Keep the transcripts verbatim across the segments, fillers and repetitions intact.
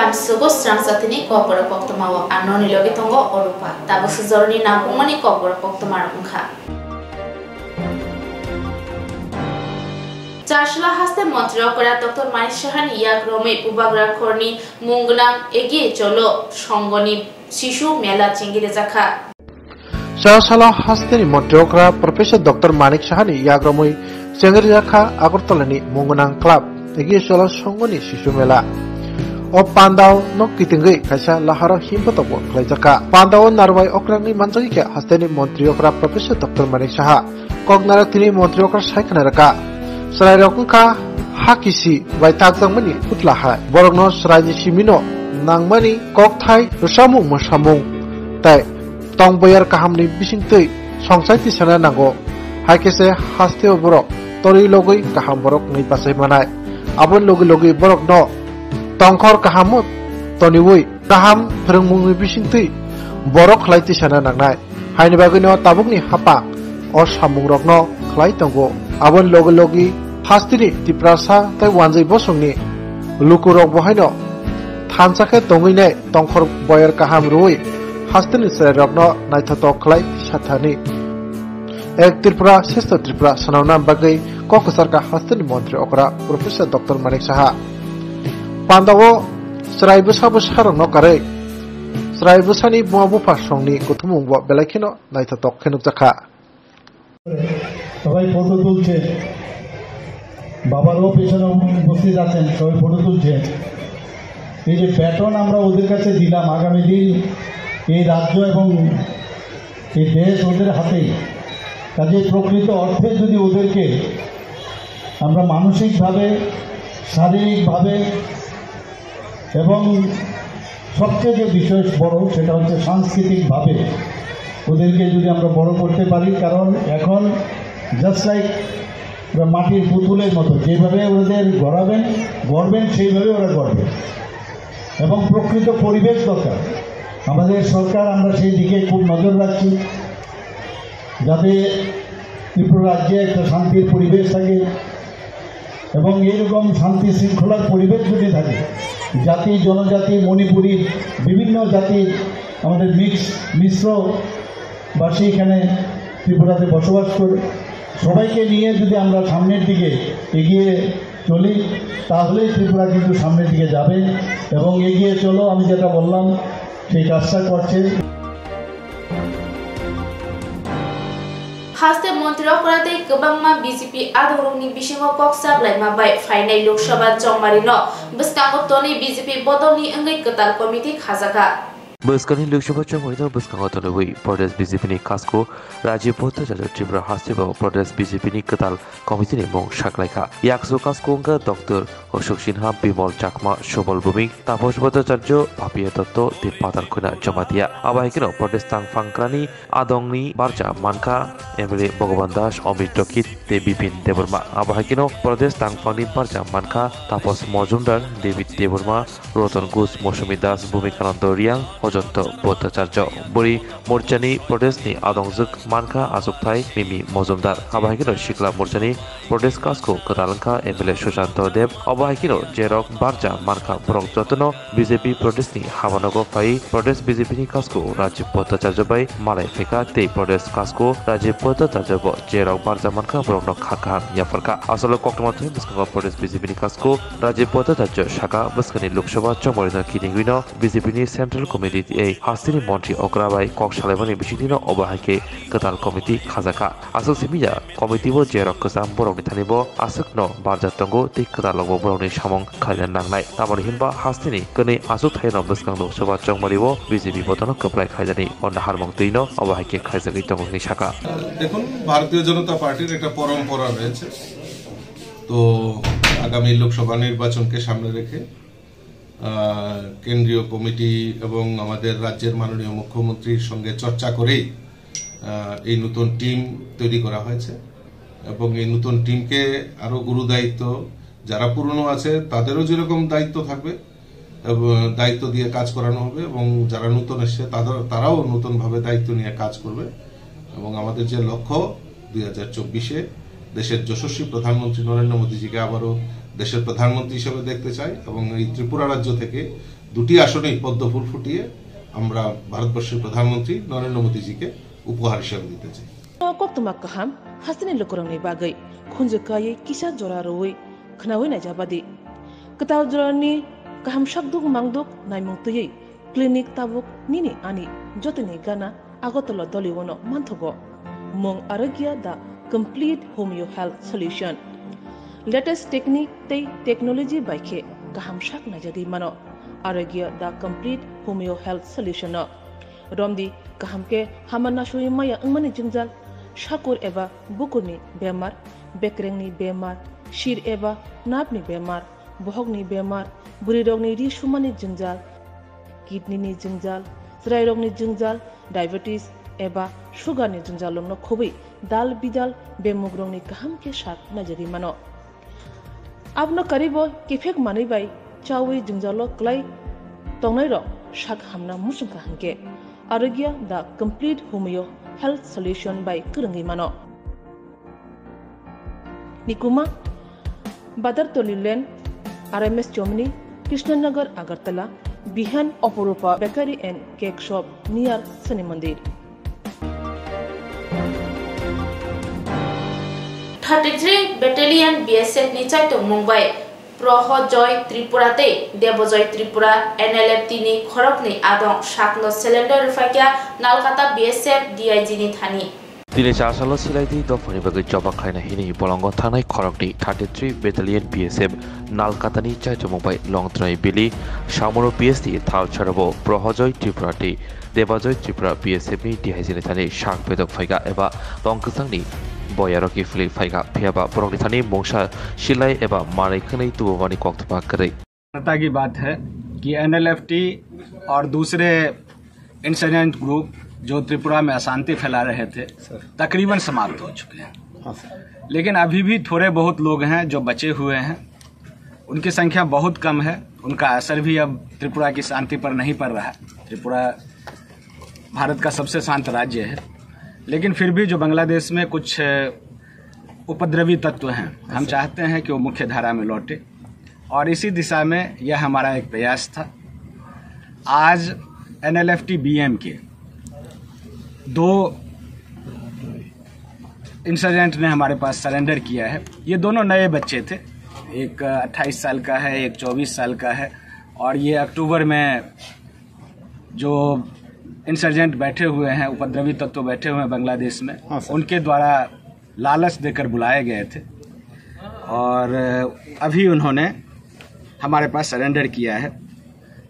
Tamsugo srang satini kokborok koktwmao, ano ni logi tongo Orupa. Tabuk sujorni nangkukmani kokborok koktwma rok wngkha. Chasla haste montri okra Doctor Manik Sahani yak romwi Bubagra khorni mung gwnang Egiye Cholo songoni Sishu Mela chingwi rwjakha. Chasala hasteni montri okra Professor Doctor Manik Sahani yagromwi chengri jakha Agartalani mung gwnang club Egiye Cholo songoni Sishu Mela. O pandao no kitingwi kaisa laharo himbotobo khlaijakha. Pandao narwai okrangni manjagwi khe hasteni montri okra Professor Doctor Manik Saha. Koknara tini montri okra sai khna rwkha. Chwrairok wngkha ha kisi bai takjakmani putla hai. Borokno chwraini simino nangmani kokthai rwsamung mwsamung tei tong boyar kahamni bisingtwi songchai tisana nango. Hai khe se hasteo borok torwi logwi kaham borok wngwi bachai manai. Aboni logi logi borokno tongkhor kahamo toniwi kaham phwrwngmungni bisingtwi borok khlai tisana nangnai. Haini bagwino tabukni hapang o samungrokno khlai tongo. Aboni logi logi hasteni Tiprasa tei Wanjwi bosongni lukurok bo haino thansa khe tongwi nai tongkhor boyar kaham rwui hasteni chwrairokno naithotok khlai sathani. Ek Tripura, Sreshto Tripura sanauna bagwi kok kwcharkha hasteni montri okra Professor Doctor Manik Saha. Pandao chwrai bwsa bwsarokno karwi chwrai bwsani buma bupha songni kuthumungbo belai kheno naithotok khe nukjakha. সবাই ফটো তুলছে, বাবারাও পেছনে উপস্থিত আছেন, সবাই ফটো তুলছে। এই যে ব্যাটন আমরা ওদের কাছে দিলাম, আগামী দিন এই রাজ্য এবং এই দেশ ওদের হাতেই। কাজে প্রকৃত অর্থে যদি ওদেরকে আমরা মানসিকভাবে, শারীরিকভাবে এবং সবচেয়ে যে বিষয় বড়, সেটা হচ্ছে সাংস্কৃতিকভাবে ওদেরকে যদি আমরা বড় করতে পারি, কারণ এখন just like ওরা মাটির পুতুলের মতো, যেভাবে ওদের গড়াবেন, গড়বেন, সেইভাবে ওরা গড়বে। এবং প্রকৃত পরিবেশ দরকার। আমাদের সরকার, আমরা সেই দিকে খুব নজর রাখছি, যাতে ত্রিপুরা রাজ্যে একটা শান্তির পরিবেশ থাকে এবং এইরকম শান্তি শৃঙ্খলার পরিবেশ যদি থাকে, জাতি, জনজাতি, মণিপুরী, বিভিন্ন জাতির আমাদের মিক্স, মিশ্র বাসী এখানে ত্রিপুরাতে বসবাস করে, সবাইকে নিয়ে যদি আমরা সামনের দিকে এগিয়ে চলি, তাহলেই ত্রিপুরা কিন্তু সামনের দিকে যাবে। এবং এগিয়ে চলো, আমি যেটা বললাম, সেই কাজটা করছে। Haste montri okra tei kwbangma B J P adongrokni bisingo kok chablaima bai phainai Lok Sabha chongmarino bwskango tonwi B J P bodolni wngwi kwtal committee khajakha. Bwskangni Lok Sabha chongmarino bwskango tonwi Pradesh B J P ni kasko Rajiv Bhattacharya Tripura hasteo Pradesh B J P ni kwtal committee ni mung saklaikha. Yakso kasko wngkha Doctor Ashok Sinha, Bimal Chakma, Subal Bhumik, Taposh Bhattacharya, Papiya Dotto tei Padar Khuna Jamatia. Abo hai kheno Pradesh tangphang kwrani adongni barja mankha M L A Bhagavan Das, Amit Dixit tei Bipin Debbarma. Abo hai kheno Pradesh tangphangni barja mankha Taposh Mojumdar, David Debbarma, Ratan Ghosh, Mousumi Das, Bhumikananda Reang, Ojanta Bhattacharya. Bwrwi morchani Pradeshni adongjwk mankha achukthai Mimi Mojumdar. Abo hai kheno sikla morchani Pradesh kasko kwtal wngkha M L A Sushanta Deb. Abo hai kheno jerok barja mankha borok jotono B J P Pradeshni habanogo phai Pradesh B J P ni kasko Rajiv Bhattacharya bai malai phaikha tei Pradesh kasko Rajiv Bhattacharya bo jerok barja mankha borokno kha kaham yapharkha. Asolo koktwma thani bwskango Pradesh B J P ni kasko Rajiv Bhattacharya saka bwskangni Lok Sabha chongmarino kitingwino B J P ni Central Committee tei hasteni montri okra bai kok salaimani bisingtwino obo hai khe kwtal committee khajakha. Aswk simi ya, committee o jerok kwcham borokni thani bo aswkno barjak tongo tei kwtal rokbo borokni samung khlaina nangnai. Tamoni hinba hasteni kwnwi achukthai no bwskang Lok Sabha chongmari o B J P botono kwplai khlainani o naharmung twi no obo hai khe khlaijagwi tongo hwnwi sakha. দেখুন, ভারতীয় জনতা পার্টির একটা পরম্পরা রয়েছে। তো আগামী লোকসভা নির্বাচনকে সামনে রেখে আহ, কেন্দ্রীয় কমিটি এবং আমাদের রাজ্যের মাননীয় মুখ্যমন্ত্রীর সঙ্গে চর্চা করেই, আহ, এই নতুন টিম তৈরি করা হয়েছে। এবং এই নতুন টিমকে আরও গুরু দায়িত্ব, যারা পুরনো আছে তাদেরও যেরকম দায়িত্ব থাকবে এবং দায়িত্ব দিয়ে কাজ করানো হবে, এবং যারা নতুন এসছে তাদের, তারাও নতুনভাবে দায়িত্ব নিয়ে কাজ করবে। এবং আমাদের যে লক্ষ্য, দুই হাজার চব্বিশে দেশের যশস্বী প্রধানমন্ত্রী নরেন্দ্র মোদীজিকে আবারও দেশের প্রধানমন্ত্রী হিসেবে দেখতে চাই এবং এই ত্রিপুরা রাজ্য থেকে দুটি আসনেই পদ্ম ফুল ফুটিয়ে আমরা ভারতবর্ষের প্রধানমন্ত্রী নরেন্দ্র মোদীজিকে উপহার হিসাবে দিতে চাই। O koktwma kaham hasteni lukurokni bagwi khunju kaiwi kisa jora rwui khwnaui naijabadi. Kwtal jorani kaham sakduk mangduk naimung twiwi clinic tabuk nini ani jotoni gana Agartala Doliono manthogo. Mung Arogya, the complete homeo health solution. Latest technique tei technology bai khe kaham sak naijagwi mano Arogya, the complete homeo health solution no. Romdi kaham khe hama nasui maya wngmani jwngjal, sakur eba bukurni bemar, bekrengni bemar, sir eba napni bemar, bohokni bemar, bwrwirokni ri sumani jwngjal, kidney ni jwngjal, chwrairokni jwngjal, diabetes eba sugar ni jwngjal rokno khobwi dal bidal bemugrokni kaham khe sak naijagwi mano. Abono karibo kiphek manwi bai chawi jwngjalo kwlai tongnairok sak hamna muchungkha hinkhe Arogya, the complete homeo health solution bai kwrwngwi mano. Nikuma, Badartoli Lane, R M S Chomni, Krishnanagar, Agartala, Bihan Oporupa Bakery and Cake Shop near Shani Mandir. Thirty-three Battalion B S F ni chaitokmung bai Prohojoy Tripura tei Debojoy Tripura N L F T ni khoroknwi adong sakno cylinder rwphaikha Nalkata B S F D I G ni thani. Tini chasalo silai di dophani bagwi choba khlaina hini bolongo thangnai khoroknwi thirty-three Battalion B S F Nalkatani chaitokmung bai Longtrai Bili, Samoro B S T Thalsarabo Prohojoy Tripura tei Debajoi Tripura B S F ni D I G ni thani sak bedok phaikha eba tong kwchangni boyarok kiphilwi phaikha, phiyaba borokni thani mungsa silai eba manwi khwnwi tubumani koktwma kwrwi. चिंता की बात है कि एनएलएफटी और दूसरे insurgent group जो त्रिपुरा में अशांति फैला रहे थे, तकरीबन समाप्त हो चुके हैं। लेकिन अभी भी थोड़े बहुत लोग हैं जो बचे हुए हैं, उनकी संख्या बहुत कम है, उनका असर भी अब त्रिपुरा की शांति पर नहीं पड़ रहा है। त्रिपुरा भारत का सबसे शांत राज्य है, लेकिन फिर भी जो बांग्लादेश में कुछ उपद्रवी तत्व हैं, हम चाहते हैं कि वो मुख्य धारा में लौटे और इसी दिशा में यह हमारा एक प्रयास था। आज एनएलएफटी बीएम के दो इंसर्जेंट ने हमारे पास सरेंडर किया है। ये दोनों नए बच्चे थे, एक अट्ठाईस साल का है, एक चौबीस साल का है, और ये अक्टूबर में जो इंसर्जेंट बैठे हुए हैं, उपद्रवी तत्व बैठे हुए हैं बांग्लादेश में, हाँ सर। उनके द्वारा लालच देकर बुलाए गए थे और अभी उन्होंने हमारे पास सरेंडर किया है।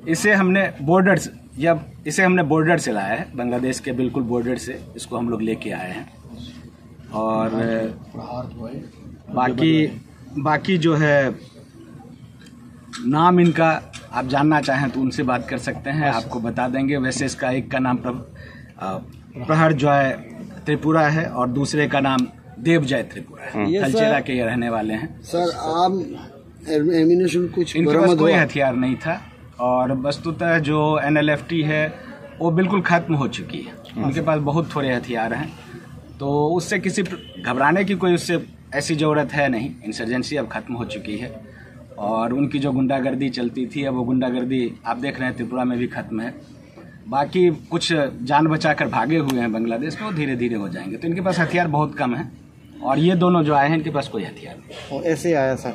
इसे हमने बॉर्डर से, या इसे हमने बॉर्डर से लाया है, बांग्लादेश के बिल्कुल बॉर्डर से इसको हम लोग लेके आए हैं। और बाकी, बाकी जो है नाम इनका आप जानना चाहें तो उनसे बात कर सकते हैं, आपको बता देंगे। वैसे इसका एक का नाम प्रभ-, अ, प्रहर जॉय त्रिपुरा है और दूसरे का नाम देव जॉय त्रिपुरा है। ये सर, थलचेरा के ये रहने वाले हैं। सर, आप एम-, एम्यूनेशन कुछ इनके पास बरामद कोई हुआ? हथियार नहीं था और वस्तुतः जो एनएलएफटी है वो बिल्कुल खत्म हो चुकी है। उनके पास बहुत थोड़े हथियार हैं, तो उससे किसी प्र-, घबराने की कोई उससे ऐसी ज़रूरत है नहीं। इंसर्जेंसी अब खत्म हो चुकी है और उनकी जो गुंडागर्दी चलती थी, अब वो गुंडागर्दी आप देख रहे हैं त्रिपुरा में भी खत्म है। बाकी कुछ जान बचाकर भागे हुए हैं बांग्लादेश में, वो धीरे धीरे हो जाएंगे। तो इनके पास हथियार बहुत कम है और ये दोनों जो आए हैं इनके पास कोई हथियार नहीं। वो ऐसे आया सर?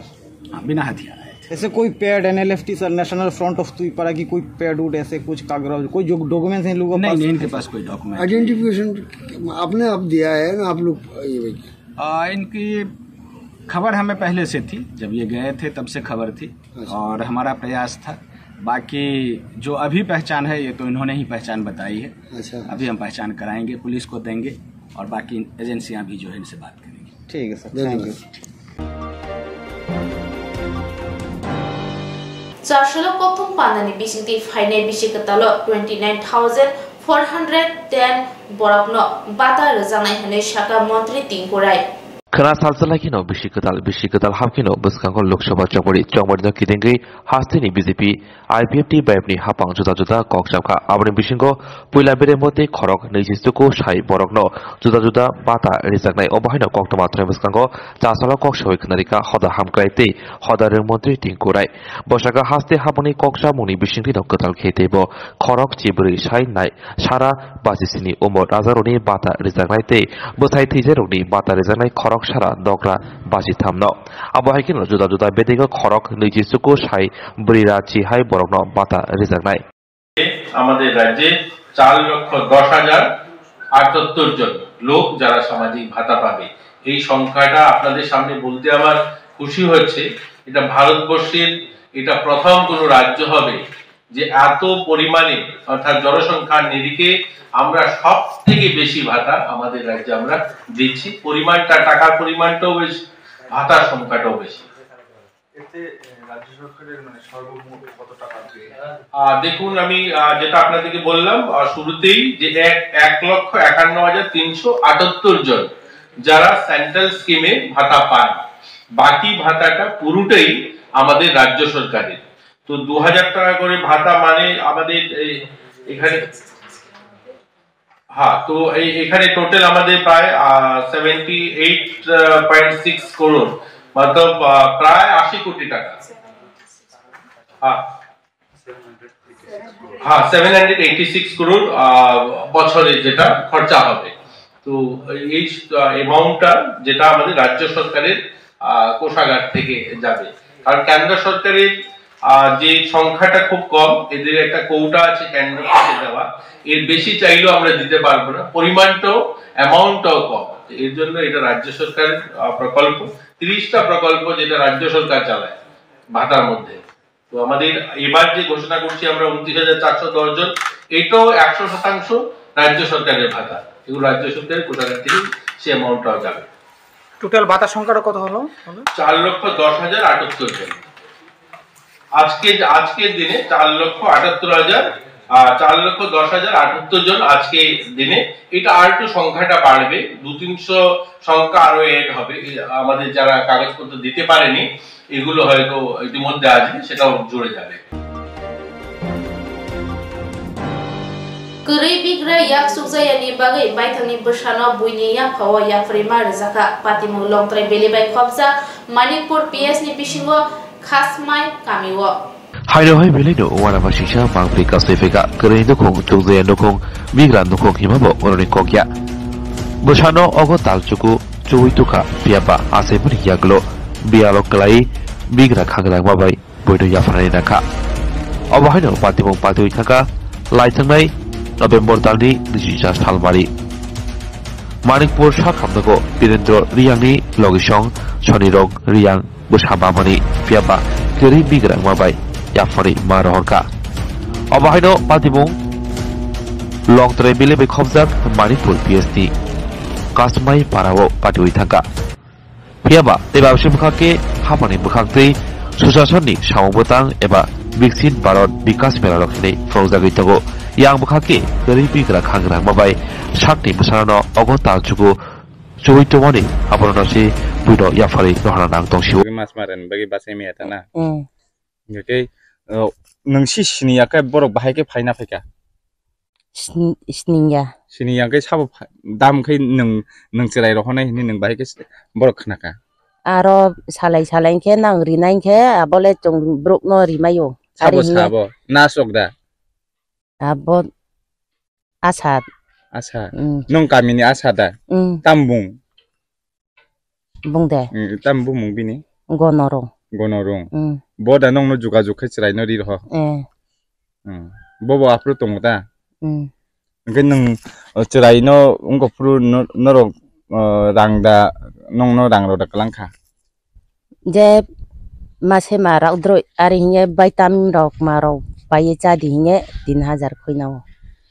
हाँ, बिना हथियार आए थे। ऐसे कोई pad NLFT sir, national front of Tripura की कोई पैड उड, ऐसे कुछ कागज, कोई जो डॉक्यूमेंट्स हैं लोगों के नहीं, पास? नहीं, इनके पास कोई डॉक्यूमेंट नहीं। आइडेंटिफिकेशन आपने अब दिया है ना आप लोग ये भाई? आ, इनकी खबर हमें पहले से थी, जब ये गए थे तब से खबर थी। अच्छा। और हमारा प्रयास था। बाकी जो अभी पहचान है ये तो इन्होंने ही पहचान बताई है। अच्छा। अभी हम पहचान कराएंगे, पुलिस को देंगे और बाकी एजेंसियां भी जो है इनसे बात करेंगी। ठीक है सर, धन्यवाद। Thank you। Chasalo kothum panani bisingtwi phainai bisi kwtalo twenty nine thousand four hundred ten borokno bata rwjaknai hwnwi sakha Montri Tengku Rai. Khna salsa lai kheno bisi kwtal, bisi kwtal hap kheno bwskango Lok Sabha chongmari, chongmari no kidengwi hasteni B J P, I P F T bai ni hapang juda juda kok chapkha. Aboni bisingo puila beremo tei khorok naichi chuku sai borokno juda juda bata rijaknai. Obo haino koktwma thwrai bwskango chasalo kok sawi khwnarikha hoda hamkrai tei hoda rwng montri Tinku Rai. Bwsakha haste haboni kok chamungni bisingtwi no kwtal khe teibo khorok chibrwi sai nai sara basi sini umor rajarokni bata rijaknai tei bwsai thwijakrokni bata rijaknai khorok sara dogra basi thamno. Abo hai kheno juda juda bedego khorok naichi chuku sai brwi ra chi hai borokno bata rijaknai. আমাদের রাজ্যে চার লক্ষ দশ হাজার আটাত্তর জন লোক যারা সামাজিক ভাতা পাবে। এই সংখ্যাটা আপনাদের সামনে বলতে আমার খুশি হচ্ছে। এটা ভারতবর্ষের, এটা প্রথম কোনো রাজ্য হবে যে এত পরিমাণে, অর্থাৎ জনসংখ্যার নিরিখে আমরা সব থেকে বেশি ভাতা আমাদের রাজ্যে আমরা দিচ্ছি। পরিমাণটা, টাকার পরিমাণটাও বেশ, ভাতার সংখ্যাটাও বেশি। এতে, এ, রাজ্য সরকারের মানে সর্বমোট কত টাকা পেয়ে? আহ, দেখুন, আমি, আহ, যেটা আপনাদেরকে বললাম, আহ, শুরুতেই যে এক, এক লক্ষ একান্ন হাজার তিনশো আটাত্তর জন যারা সেন্ট্রাল স্কিমে ভাতা পান, বাকি ভাতাটা পুরোটাই আমাদের রাজ্য সরকারের। তো দু হাজার টাকা করে ভাতা মানে আমাদের এই, এখানে, হ্যাঁ, তো এই, এখানে টোটাল আমাদের প্রায়, আহ, seventy eight point six crore, মতলব, আহ, প্রায় আশি কোটি টাকা। হ্যাঁ। হ্যাঁ, seven hundred eighty six crore, আহ, বছরে যেটা খরচা হবে। তো এই, আহ, অ্যামাউন্টটা যেটা আমাদের রাজ্য সরকারের, আহ, কোষাগার থেকে যাবে। কারণ কেন্দ্র সরকারের, আহ, যে সংখ্যাটা খুব কম, এদের একটা কোটা আছে কেন্দ্র থেকে দেওয়া, এর বেশি চাইলেও আমরা দিতে পারবো না, পরিমাণটাও, অ্যামাউন্টটাও কম। এর জন্য এটা রাজ্য সরকারের, আহ, প্রকল্প, তিরিশটা প্রকল্প যেটা রাজ্য সরকার চালায় ভাতার মধ্যে। তো আমাদের এবার যে ঘোষণা করছি আমরা ঊনত্রিশ হাজার চারশো দশ জন, এটাও একশো শতাংশ রাজ্য সরকারের ভাতা, এগুলো রাজ্য সরকারের কোষাগার থেকে সে অ্যামাউন্টটাও যাবে। টোটাল ভাতার সংখ্যাটা কত হলো? হলো? চার লক্ষ দশ হাজার আটাত্তর জন। আজকে, আজকের দিনে চার লক্ষ আটাত্তর হাজার, আহ, চার লক্ষ দশ হাজার আটাত্তর জন আজকে দিনে। এটা আর একটু সংখ্যাটা বাড়বে, দু তিনশো সংখ্যা আরো অ্যাড হবে। এই আমাদের যারা কাগজপত্র দিতে পারেনি, এগুলো হয়তো ইতিমধ্যে আসবে, সেটাও জুড়ে যাবে। Kwrwi bigra yak chukjayani bagwi baithangni bwsano buini yaphao yapharima rwjakha. Patimung Longtrai Valley bai khopjak Manikpur P S ni bisingo Khasmai kamio. Haino hai belai no uanama singsa mangpri kasui phaikha, kwrwi nukhung, chukjaya nukhung, bigra nukhung himabo oroni kokya. Bwsano ogo tal chuku chuwi tukha, phiyaba achaimani yaklo biyalo kwlai bigra khangrangma bai buino yapharnai nangkha. Obo haino patimung patiwi thangkha, lai thangnai November talni nisi sa salmari. Manikpur sakhamnogo Birendra Riyangni logisong Sonirok Riyang bwsa mamani, phiyaba kwrwi bigrangma bai yapharwi ma rohorkha. Obo haino patimung Longtrai Valley bai khopjak Manipur P S ni Kasmai parao patiwi thangkha. Phiyaba tei babsi bwkhak khe hapani bwkhak tei Susasonni samung bwtang eba Viksit Bharat Bikas Mela rok hinwi phwrwngjagwi tongo. Yang bwkhak khe kwrwi bigra khangrangma bai sakni bwsarano ogo tal chuku chuwi tongmani, abono se buino yapharwi rohorna nang tong sio. Mas maren bagi basai maya ta na. Mm. Hingke, o, nwng si sini ya khe borok bahai khe phaina phaikha? Sini, sini ya. Sini ya khe sabo pha-, dam khe nwng, nwng chwrai rohonai hini nwng bahai khe borok khnakha? Aro salai salai khe nang rinai khe abole chwng borokno rimaio. Sabo ari hinge sabo, nasrok da? Abo Asa. Asa. Mm. Nung kamini asa da? Mm. Tam bung? Bung de. Mm, tam bumung bini? Gonorung. Gonorung. Mm. Bo da nongno jugajug khe chwraino ri roho? Eh. Mm. Bo bo aphuru tongo da? Mm. Hwnkhe nung, uh, chwraino wngkha phuru no-, norok, uh, rang da, nongno rang rok da kwlangkha? Je mase ma rok droi, ari hinge bai tam rok ma rok pai ye cha di hinge tin hajar khoi nao.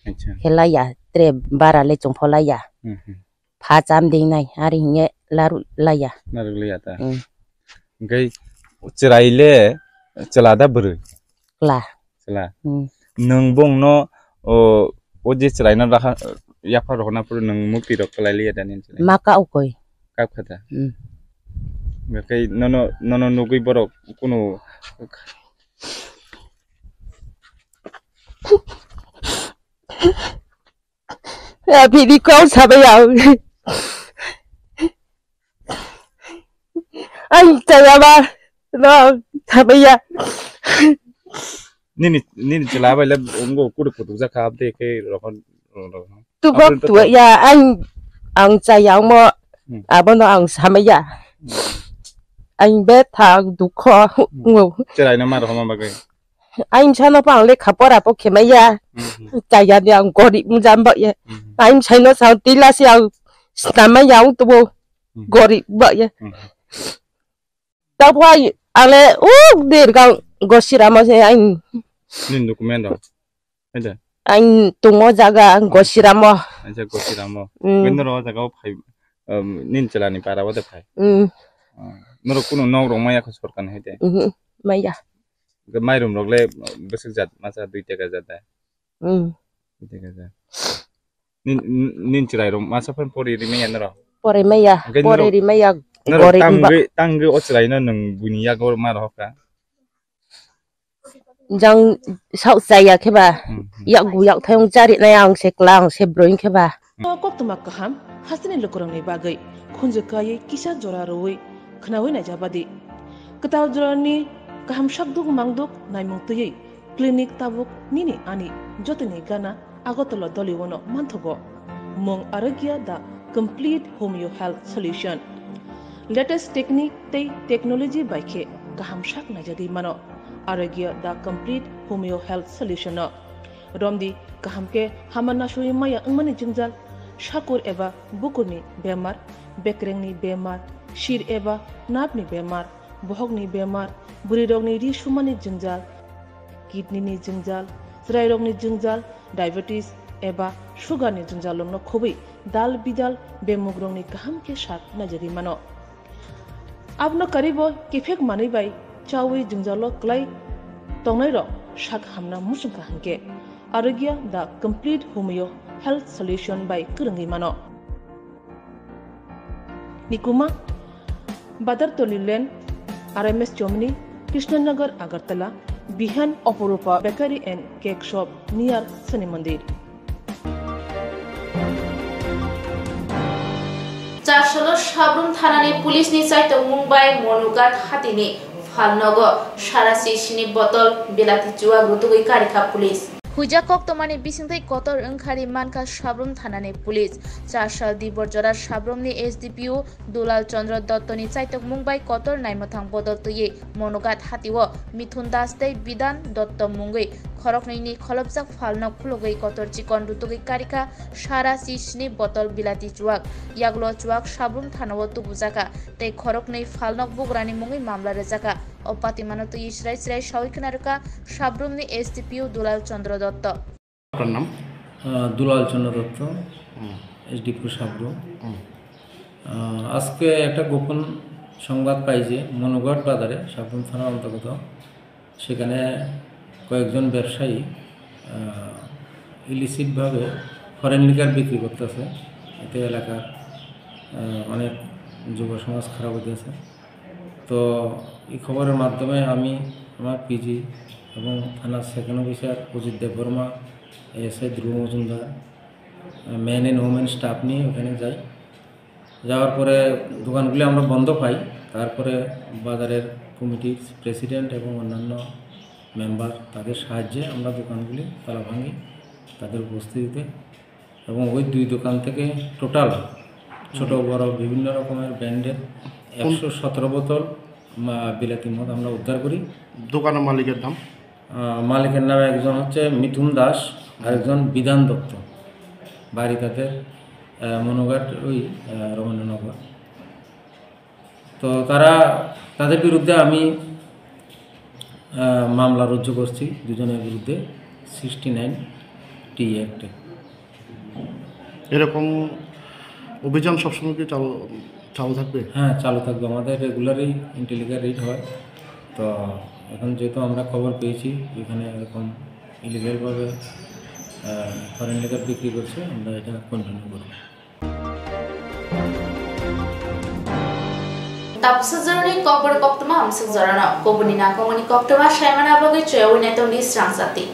Acha. Khe laiya, tre bara le chungpho laiya. Mhm. Pha cham ding nai, ari hinge laru laiya. Narwk liya ta. Mm. Hingke chwrai le chwla da bwrwi? Chwla. Chwla. Mm. Nwng bongno, o, o je chwraino rakha, yapha rohorna phuru nwng mukti rok kwlai liya da nini chwrai? Ma ka ukoi. Kap kha da? Hmm. Hwnkhe nono, nono nugwi borok kunu Ya, bini kok sabai ya. Ang chaya ba, no, sabai ya. Nini, nini chwla bai le wngkha kutuk kutuk jak kha, aboni khe rokon, rokon. Tubok Aboni tu ya, ang, ang chaya mo, Hmm. Abono ang samaya. Hmm. Ang betha dukho, Hmm. ngo. Chwraino ma rohorma bagwi. Aimsano pang lekha pora po khemaya. Mhm. Chaya ni ang gorib mujam ba ye. Mhm. Aimsaino sa tila si ang snamaya ang tubo Mhm. gorib ba ye. Mhm. Tapo ai ale uk der gang gosiramo se ain. Nin document do. Ada. Ain tungo jaga gosiramo. Aja gosiramo. Mm. Bendo ro jaga o phai, um, nin chalani para wade phai. Mm. Ah, norok kunu nok rok maya kho sorkar ni hai de. Mhm. Maya. Hwnkhe mairum rok le bwswk jat masa dui taka jat da? Hmm. Dui taka jat. Nin, nin, nin chwrai rok masa phan pori rimaya norok? Pori maya, Hwnkhe pori norok, rimaya norok gorib tang ba. Gwi, tang gwi o chwrai no nwng buini yago ma rohor kha? Jang sak chaya khe ba, Hmm, hmm. Yak gu yak thayung chari nai ang se kla ang se broing khe ba. Koktwma kaham hasteni lukurokni bagwi khunju kaiwi kisa jora rwui khwnaui naijabadi. Kwtal jorani kaham sakduk mangduk naimung twiwi clinic tabuk nini ani jotoni gana Agartala Doliwono manthogo. Mung Arogya the complete homeo health solution. Latest technique tei technology bai khe kaham sak naijagwi mano. Arogya the complete homeo health solution no. Romdi kaham khe hama nasui maya wngmani jwngjal, sakur eba bukurni bemar, bekrengni bemar, sir eba napni bemar, bohokni bemar, bwrwirokni ri sumani jwngjal, kidney ni jwngjal, chwrairokni jwngjal, diabetes eba sugar ni jwngjal rokno khobwi dal bidal bemugrokni kaham khe sak naijagwi mano. Abono karibo kiphek manwi bai chawi jwngjalo kwlai tongnairok sak hamna muchungkha hwnkhe Arogya the complete homeo health solution bai kwrwngwi mano. Nikuma, Badartoli Lane, R M S Chomni, Krishnanagar, Agartala, Bihan, Oporupa Bakery and Cake Shop near Shani Mandir. Char salo Sabrum thanani police ni chaitokmung bai Monughat hatini phalnogo sara sisini botol bilati chuwak rutugwi karikha police. Huijak koktwmani bisingtwi kotor wngkhari mankha Sabrum thanani police. Char sal Dibor jora Sabrumni S D P O Dulal Chandra Dottoni chaitokmung bai kotor naimwthang bodol twiwi Monughat hatio Mithun Das tei Bidan Dotto mungwi khoroknwini kholopjak phalno khulugwi kotor chikon rutugwi karikha sara sisini botol bilati chuwak. Yagulo chuwak Sabrum thanao tubujakha tei khoroknwi phalnok bugrani mungwi mamla rwjakha. O patimano twiwi chwrai chwrai sawi khna rwkha Sabrumni S D P O Dulal Chandra Dotto. আপনার নাম? আহ, দুলাল চন্দ্র দত্ত, হুম। এসডিপিও সাবরুম। হুম। আহ, আজকে একটা গোপন সংবাদ পাই যে মনুঘাট বাজারে, সাবরুম থানার অন্তর্গত, সেখানে কয়েকজন ব্যবসায়ী, আহ, ইলিসিটভাবে ফরেন লিকার বিক্রি করতেছে। এতে এলাকার, আহ, অনেক যুব সমাজ খারাপ হইতেছে। তো এই খবরের মাধ্যমে আমি আমার পিজি এবং থানার second officer Ajit Debbarma, ASI Dhruba Majumdar, men and women staff নিয়ে ওখানে যাই। যাওয়ার পরে দোকানগুলি আমরা বন্ধ পাই। তারপরে বাজারের কমিটির প্রেসিডেন্ট এবং অন্যান্য মেম্বার, তাদের সাহায্যে আমরা দোকানগুলি তালা ভাঙি, তাদের উপস্থিতিতে। এবং ওই দুই দোকান থেকে টোটাল ছোট হুম। বড় বিভিন্ন রকমের ব্র্যান্ডের কোন একশো সতেরো বোতল, মা-, বিলাতি মদ আমরা উদ্ধার করি। দোকানের মালিকের নাম? আহ, মালিকের নাম একজন হচ্ছে মিথুন দাস, আর একজন বিধান দত্ত। বাড়ি তাদের, আহ, মনোঘাট ওই, আহ, রবীন্দ্রনগর। তো তারা, তাদের বিরুদ্ধে আমি, আহ, মামলা রুজু করছি দুজনের বিরুদ্ধে সিক্সটি নাইন টি অ্যাক্টে। এরকম অভিযান সবসময় কি চালু, চালু থাকবে? হ্যাঁ, চালু থাকবে। আমাদের রেগুলারই ইন্টেলিকার রেড হয়। তো এখন যেহেতু আমরা খবর পেয়েছি এখানে এরকম ইলিগালভাবে, আহ, ফরেন লিকার বিক্রি করছে, আমরা এটা কন্টিনিউ করব। Tabuksa jorani kokborok koktwma amswk jorano kubuni nangkukmani koktwma saimana bagwi choyawi naitongdi srang jati.